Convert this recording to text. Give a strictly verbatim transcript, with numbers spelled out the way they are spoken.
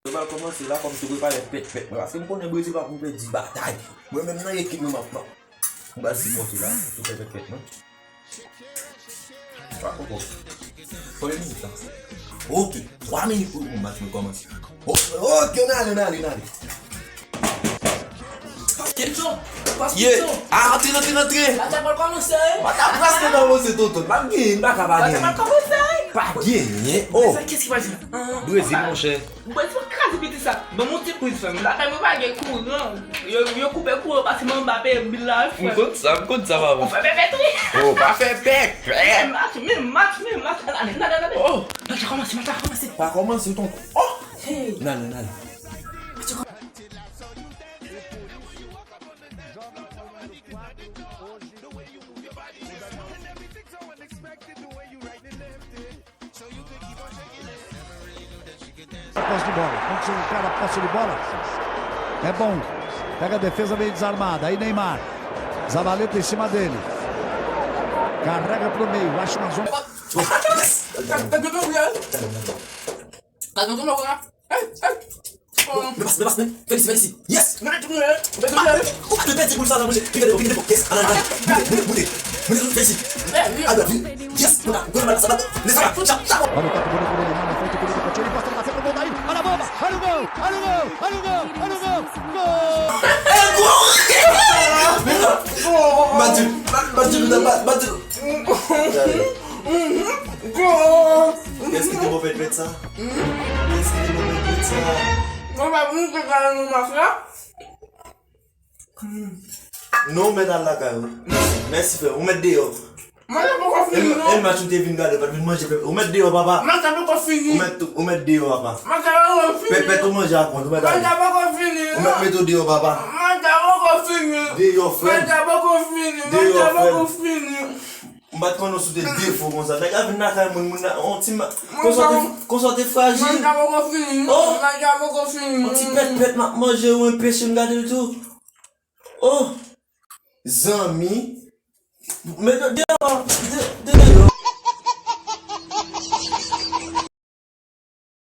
Mwen pral kòmanse la, kòm tou prepare pèt pèt mwen, paske m konnen Brezil pa pou pèdi batay. Mwen menm nan ekip mwen m ap pran. M pral sipòte la, tou fè pèt pèt mwen. Twa koko. Konbyen minit la? Ok, twa minit pou match mwen kòmanse. O- Ok, n ale, n ale, n ale. Kesyon. Ye. Ah, antre, antre, antre. Match la pral kòmanse. Match la pral kòmanse, tonton. M ap genyen, m pa ka pa genyen. Match la pral kòmanse. Pa genyen. Oh. Kès ki pral jwe? Brezil, monchè. Brezil kraze piti sa. Ban m yon ti priz, frè m. Lakay mwen pa gen kouran. Yo, yo koupe kouran, pase Mbappé bil la, frè. M konn sa, m konn sa, papa. Ou fè pèpèt, wi. Oh, pa fè pèpèt. Men match, men match, men match. N ale, n ale, n ale. Oh. Match la kòmanse, match la kòmanse. Pa kòmanse, tonton. Oh. Hey. N ale, n ale. Pòs de bola. Quando chega o cara, posse de bola. É bom. Pega a defesa, vem desarmada. Aí Neymar. Zabaleta em cima dele. Carrega pro meio. Acha uma zona. Yes! Hey, hey. Oh. Men pas, men pas, men. Fè li, fè li. Yes! Ou pa dwe pèdi boul sa la, monchè. Piga de bola, piga de bola. Yes! Ala, ala. Moute, moute, moute. Moute, moute. Fè li. Ala, ala. Yes! Konn sa, konn sa la. Lè sa la. Chap, chap. Olha o toque bonito do Neymar na frente, bonito pra Tiro, passa pra cima, gol daí. Olha a bomba, olha o gol, olha o gol, olha o gol, olha o gol. Gol! Mati, mati, mati. Gol! Kès ki te bon pèt pèt sa? Kès ki te bon pèt pèt sa? Mwen pa vin te gade nou match la. Non, ou mèt al lakay ou. Mèsi, frè. Ou mèt deyò. Match la poko fini, non. E match ou te vin gade, ou pa t vin manje pèpèt. Ou mèt deyò, papa. Match la poko fini. Ou mèt, ou mèt deyò, papa. Match la poko fini. Pèpèt ou manje ak mwen, ou mèt ale. Match la poko fini, non. Ou mèt mete w deyò, papa. Match la poko fini. Deyò, frè m. Match la poko fini. Deyò, frè m. Match la poko fini. M pa t konnen w sou te defo konsa. Nèg la vin lakay moun, moun nan, on ti ma-, konsa w te, konsa w te frajil. Match la poko fini, non. Oh! Match la poko fini. On ti pèt pèt m ap manje, ou enpeche m gade l tou. Oh! Zanmi. Men de-, deyò, de-, deyò,